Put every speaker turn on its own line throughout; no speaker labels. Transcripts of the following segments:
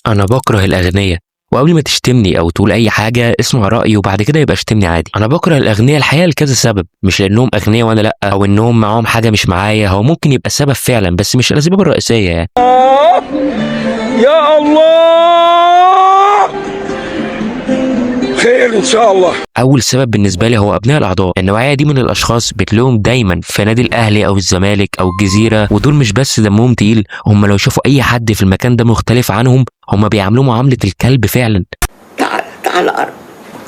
انا بكره الاغنياء، وقبل ما تشتمني او تقول اي حاجة اسمع رايي وبعد كده يبقى اشتمني عادي. انا بكره الاغنياء الحقيقة لكذا سبب، مش لانهم اغنياء وانا لا، او انهم معاهم حاجة مش معايا. هو ممكن يبقى سبب فعلا بس مش الاسباب الرئيسية يعني.
يا الله، خير ان شاء الله.
اول سبب بالنسبة لي هو ابناء الاعضاء. النوعية دي من الاشخاص بتلاقيهم دايما في نادي الاهلي او الزمالك او الجزيرة، ودول مش بس دمهم تقيل، هم لو شافوا اي حد في المكان ده مختلف عنهم هم بيعاملوه معاملة الكلب فعلا.
تعال تعال قرب.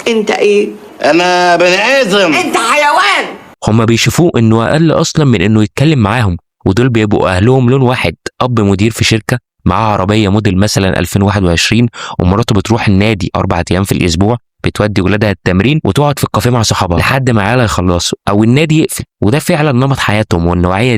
انت ايه؟
انا بني ادم.
انت حيوان.
هم بيشوفوه انه اقل اصلا من انه يتكلم معاهم، ودول بيبقوا اهلهم لون واحد، اب مدير في شركة معاه عربية موديل مثلا 2021، ومراته بتروح النادي 4 ايام في الاسبوع، بتودي ولادها التمرين وتقعد في الكافيه مع صحابها لحد ما عيالها يخلصوا او النادي يقفل، وده فعلا نمط حياتهم. والنوعيه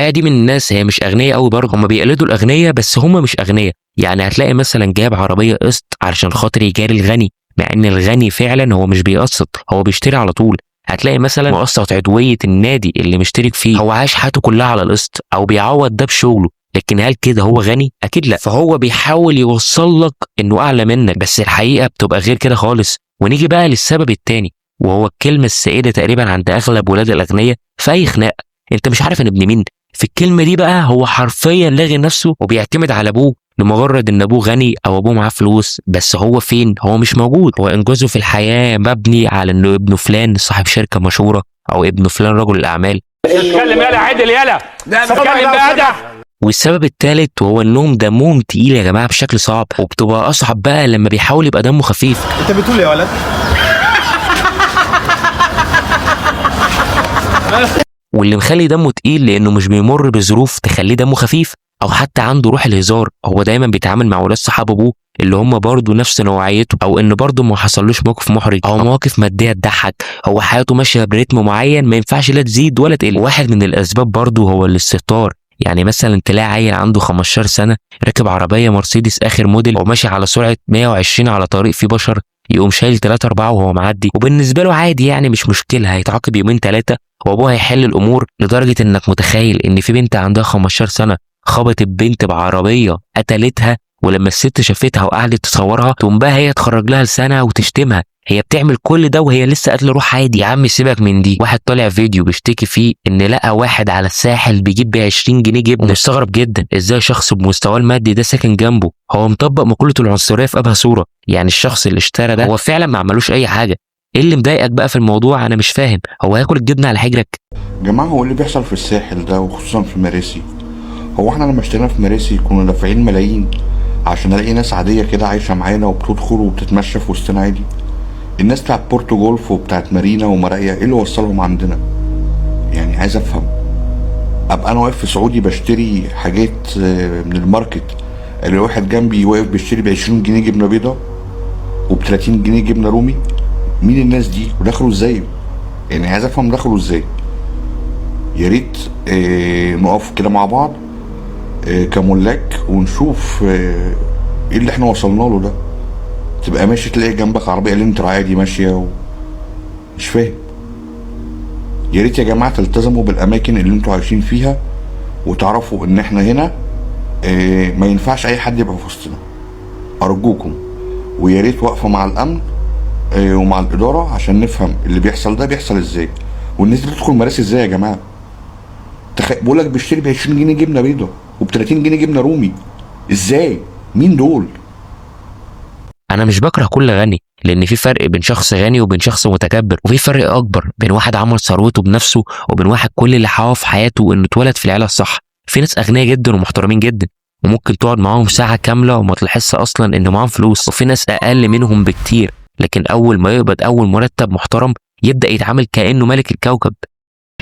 دي من الناس هي مش اغنياء قوي برضه، هم بيقلدوا الاغنياء بس هم مش اغنياء. يعني هتلاقي مثلا جايب عربية قسط علشان خاطر يجاري الغني، مع ان الغني فعلا هو مش بيقسط، هو بيشتري على طول. هتلاقي مثلا مقسط عضوية النادي اللي مشترك فيه، هو عايش حياته كلها على القسط او بيعوض ده بشغله. لكن هل كده هو غني؟ اكيد لا. فهو بيحاول يوصل لك انه اعلى منك، بس الحقيقة بتبقى غير كده خالص. ونيجي بقى للسبب التاني، وهو الكلمة السائدة تقريبا عند اغلب ولاد الاغنياء في اي خناقه: انت مش عارف انا ابن مين. في الكلمة دي بقى هو حرفيا لاغي نفسه وبيعتمد على ابوه لمجرد ان ابوه غني او ابوه معاه فلوس، بس هو فين؟ هو مش موجود. هو انجازه في الحياة مبني على انه ابنه فلان صاحب شركة مشهورة او ابنه فلان رجل الاعمال.
اتكلم يلا عدل يلا، اتكلم بقى.
والسبب الثالث وهو انهم دمهم تقيل يا جماعة بشكل صعب، وبتبقى اصعب بقى لما بيحاول يبقى دمه خفيف.
انت بتقول يا ولد؟
واللي مخلي دمه تقيل لانه مش بيمر بظروف تخليه دمه خفيف او حتى عنده روح الهزار. هو دايما بيتعامل مع ولاد صحاب ابوه اللي هم برضه نفس نوعيته، او ان برضه ما حصلوش موقف محرج او مواقف مادية تضحك. هو حياته ماشية برتم معين ما ينفعش لا تزيد ولا تقل. واحد من الاسباب برضه هو الاستهتار. يعني مثلا تلاقي عيل عنده 15 سنة راكب عربية مرسيدس اخر موديل وماشي على سرعة 120 على طريق فيه بشر، يقوم شايل 3 4 وهو معدي، وبالنسبة له عادي يعني مش مشكلة، هيتعاقب يومين 3 وابوه هيحل الامور. لدرجة انك متخيل ان في بنت عندها 15 سنة خبطت بنت بعربيه قتلتها، ولما الست شافتها وقعدت تصورها تقوم بقى هي تخرج لها لسانها وتشتمها. هي بتعمل كل ده وهي لسه قاتله روح عادي. يا عم سيبك من دي، واحد طالع فيديو بيشتكي فيه ان لقى واحد على الساحل بيجيب ب 20 جنيه جبنه، ومستغرب جدا ازاي شخص بمستواه المادي ده ساكن جنبه. هو مطبق مقولة العنصرية في ابهى صوره. يعني الشخص اللي اشترى ده هو فعلا ما عملوش اي حاجة، ايه اللي مضايقك بقى في الموضوع؟ انا مش فاهم، هو هياكل الجبنة على حجرك؟
جماعة، هو اللي بيحصل في الساحل ده وخصوصا في مراسي، هو احنا لما اشترينا في مراسي كنا دافعين ملايين عشان نلاقي ناس عادية كده عايشة معانا وبتدخل وبتتمشى في وسطنا عادي؟ الناس بتاعت بورتو جولف وبتاعت مارينا ومراقيا ايه اللي وصلهم عندنا؟ يعني عايز افهم. ابقى انا واقف في سعودي بشتري حاجات من ال market، اللي واحد جنبي واقف بيشتري ب 20 جنيه جبنة بيضة وب 30 جنيه جبنة رومي. مين الناس دي ودخلوا ازاي؟ يعني عايز افهم دخلوا ازاي. يا ريت نقف كده مع بعض كملاك ونشوف ايه اللي احنا وصلنا له ده. تبقى ماشي تلاقي جنبك عربية لنتر عادي ماشية مش فاهم. يا ريت يا جماعة تلتزموا بالأماكن اللي انتوا عايشين فيها وتعرفوا ان احنا هنا ما ينفعش اي حد يبقى في وسطنا، أرجوكم. ويا ريت واقفة مع الأمن ومع الإدارة عشان نفهم اللي بيحصل ده بيحصل ازاي، والناس دي بتدخل مراسي ازاي يا جماعة. بقول لك بيشتري ب 20 جنيه جبنه بيضة وب 30 جنيه جبنه رومي، ازاي؟ مين دول؟
انا مش بكره كل غني، لان في فرق بين شخص غني وبين شخص متكبر، وفي فرق اكبر بين واحد عمل ثروته بنفسه وبين واحد كل اللي حواه في حياته انه اتولد في العيلة الصح. في ناس اغنياء جدا ومحترمين جدا وممكن تقعد معاهم ساعة كاملة وما تلاحظش اصلا ان معاهم فلوس، وفي ناس اقل منهم بكتير لكن اول ما يقبض اول مرتب محترم يبدا يتعامل كانه ملك الكوكب.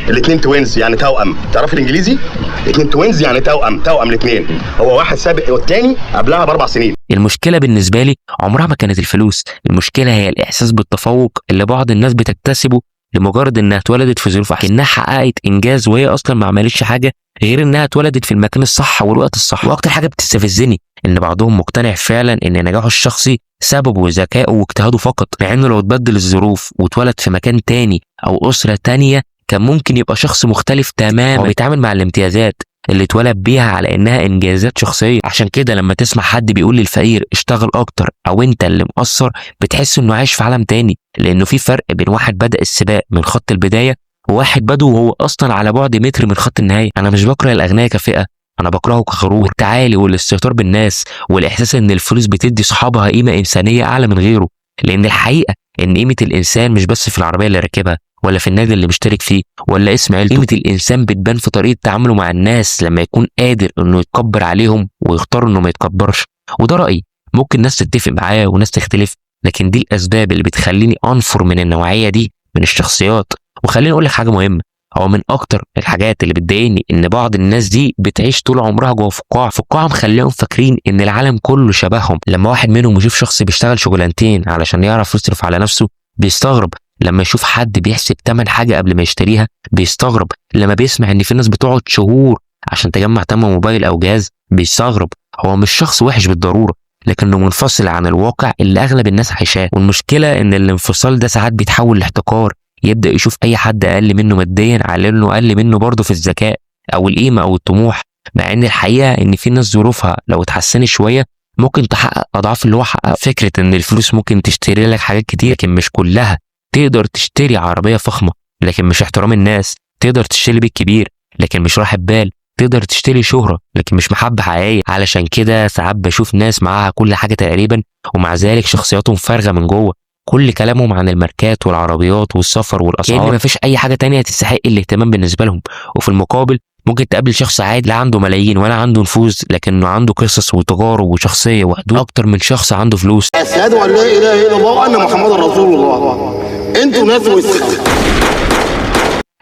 الاثنين twins يعني توأم، تعرف الانجليزي؟ الاثنين twins يعني توأم، توأم الاثنين، هو واحد سابق والثاني قبلها ب 4 سنين.
المشكلة بالنسبة لي عمرها ما كانت الفلوس، المشكلة هي الإحساس بالتفوق اللي بعض الناس بتكتسبه لمجرد إنها اتولدت في ظروف أحسن، إنها حققت إنجاز وهي أصلا ما عملتش حاجة غير إنها اتولدت في المكان الصح والوقت الصح. وأكتر حاجة بتستفزني إن بعضهم مقتنع فعلا إن نجاحه الشخصي سببه ذكائه واجتهاده فقط، مع إنه لو اتبدل الظروف واتولد في مكان تاني أو أسرة تانية كان ممكن يبقى شخص مختلف تماما. هو بيتعامل مع الامتيازات اللي اتولد بيها على انها انجازات شخصية. عشان كده لما تسمع حد بيقول للفقير اشتغل اكتر او انت اللي مقصر، بتحس انه عايش في عالم تاني، لانه في فرق بين واحد بدأ السباق من خط البداية وواحد بدو وهو اصلا على بعد متر من خط النهاية. انا مش بكره الاغنياء كفئه، انا بكرهه كغرور، التعالي والاستهتار بالناس، والاحساس ان الفلوس بتدي صحابها قيمة انسانيه اعلى من غيره. لان الحقيقة ان قيمة الانسان مش بس في العربية اللي راكبها، ولا في النادي اللي مشترك فيه، ولا اسم عيلته. قيمة الانسان بتبان في طريقه تعامله مع الناس لما يكون قادر انه يتكبر عليهم ويختار انه ما يتكبرش. وده رايي، ممكن ناس تتفق معايا وناس تختلف، لكن دي الاسباب اللي بتخليني انفر من النوعية دي من الشخصيات. وخليني اقول لك حاجة مهمة، هو من اكتر الحاجات اللي بتضايقني ان بعض الناس دي بتعيش طول عمرها جوه فقاعة، فقاعة مخليهم فاكرين ان العالم كله شبههم. لما واحد منهم يشوف شخص بيشتغل شغلانتين علشان يعرف يصرف على نفسه بيستغرب، لما يشوف حد بيحسب تمن حاجة قبل ما يشتريها بيستغرب، لما بيسمع ان في ناس بتقعد شهور عشان تجمع تمن موبايل او جهاز بيستغرب. هو مش شخص وحش بالضرورة، لكنه منفصل عن الواقع اللي اغلب الناس عايشاه. والمشكلة ان الانفصال ده ساعات بيتحول لاحتقار، يبدأ يشوف أي حد أقل منه ماديا على إنه أقل منه برضه في الذكاء أو القيمة أو الطموح، مع إن الحقيقة إن في ناس ظروفها لو اتحسنت شوية ممكن تحقق أضعاف اللي هو حققه. فكرة إن الفلوس ممكن تشتري لك حاجات كتير لكن مش كلها، تقدر تشتري عربية فخمة لكن مش احترام الناس، تقدر تشتري بيت كبير لكن مش راحة بال، تقدر تشتري شهرة لكن مش محبة حقيقية. علشان كده ساعات بشوف ناس معاها كل حاجة تقريبا ومع ذلك شخصياتهم فارغة من جوه، كل كلامهم عن الماركات والعربيات والسفر والاسعار، كأن مفيش اي حاجة تانية تستحق الاهتمام بالنسبة لهم. وفي المقابل ممكن تقابل شخص عادي لا عنده ملايين ولا عنده نفوذ، لكنه عنده قصص وتجارب وشخصية وحدود اكتر من شخص عنده فلوس.
اشهد ان لا اله الا الله وان محمدا رسول الله. انتوا ناس وسخة.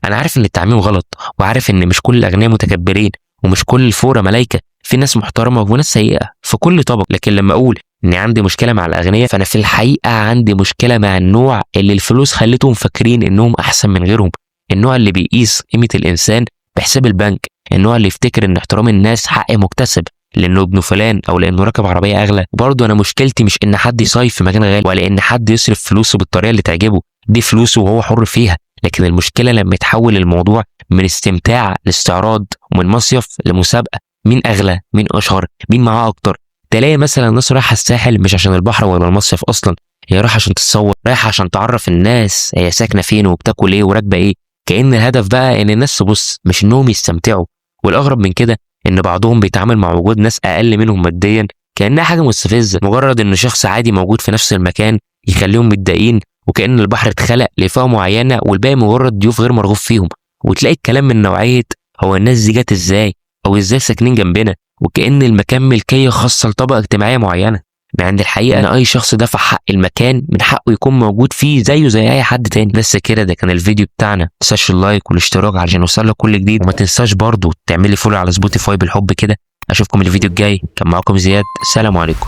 انا عارف ان التعميم غلط، وعارف ان مش كل الاغنياء متكبرين ومش كل الفوره ملايكة، في ناس محترمه وناس سيئه في كل طبق. لكن لما اقول اني عندي مشكلة مع الاغنياء، فانا في الحقيقة عندي مشكلة مع النوع اللي الفلوس خلتهم فاكرين انهم احسن من غيرهم، النوع اللي بيقيس قيمة الانسان بحساب البنك، النوع اللي يفتكر ان احترام الناس حق مكتسب لانه ابن فلان او لانه راكب عربية اغلى. وبرضه انا مشكلتي مش ان حد يصيف في مكان غالي، ولا ان حد يصرف فلوسه بالطريقة اللي تعجبه، دي فلوسه وهو حر فيها. لكن المشكلة لما يتحول الموضوع من استمتاع لاستعراض، ومن مصيف لمسابقه، مين اغلى، مين اشهر، مين معاه اكتر. تلاقي مثلا الناس رايحة الساحل مش عشان البحر ولا المصيف اصلا، هي رايحة عشان تتصور، رايحة عشان تعرف الناس هي ساكنة فين وبتاكل ايه وراكبه ايه. كأن الهدف بقى ان الناس تبص مش انهم يستمتعوا. والاغرب من كده ان بعضهم بيتعامل مع وجود ناس اقل منهم ماديا كأنها حاجة مستفزة، مجرد ان شخص عادي موجود في نفس المكان يخليهم متضايقين، وكأن البحر اتخلق لفئة معينة والباقي مجرد ضيوف غير مرغوب فيهم. وتلاقي الكلام من نوعية هو الناس دي جت ازاي، او ازاي ساكنين جنبنا، وكأن المكان ملكية خاصة لطبقه اجتماعية معينة. مع ان الحقيقة ان اي شخص دفع حق المكان من حقه يكون موجود فيه زيه زي اي حد تاني. بس كده، ده كان الفيديو بتاعنا. ما تنساش ال like والاشتراك عشان يوصلك كل جديد، وما تنساش برضو تعملي follow على سبوتيفاي بالحب كده. اشوفكم الفيديو الجاي. كان معاكم زياد، سلام عليكم.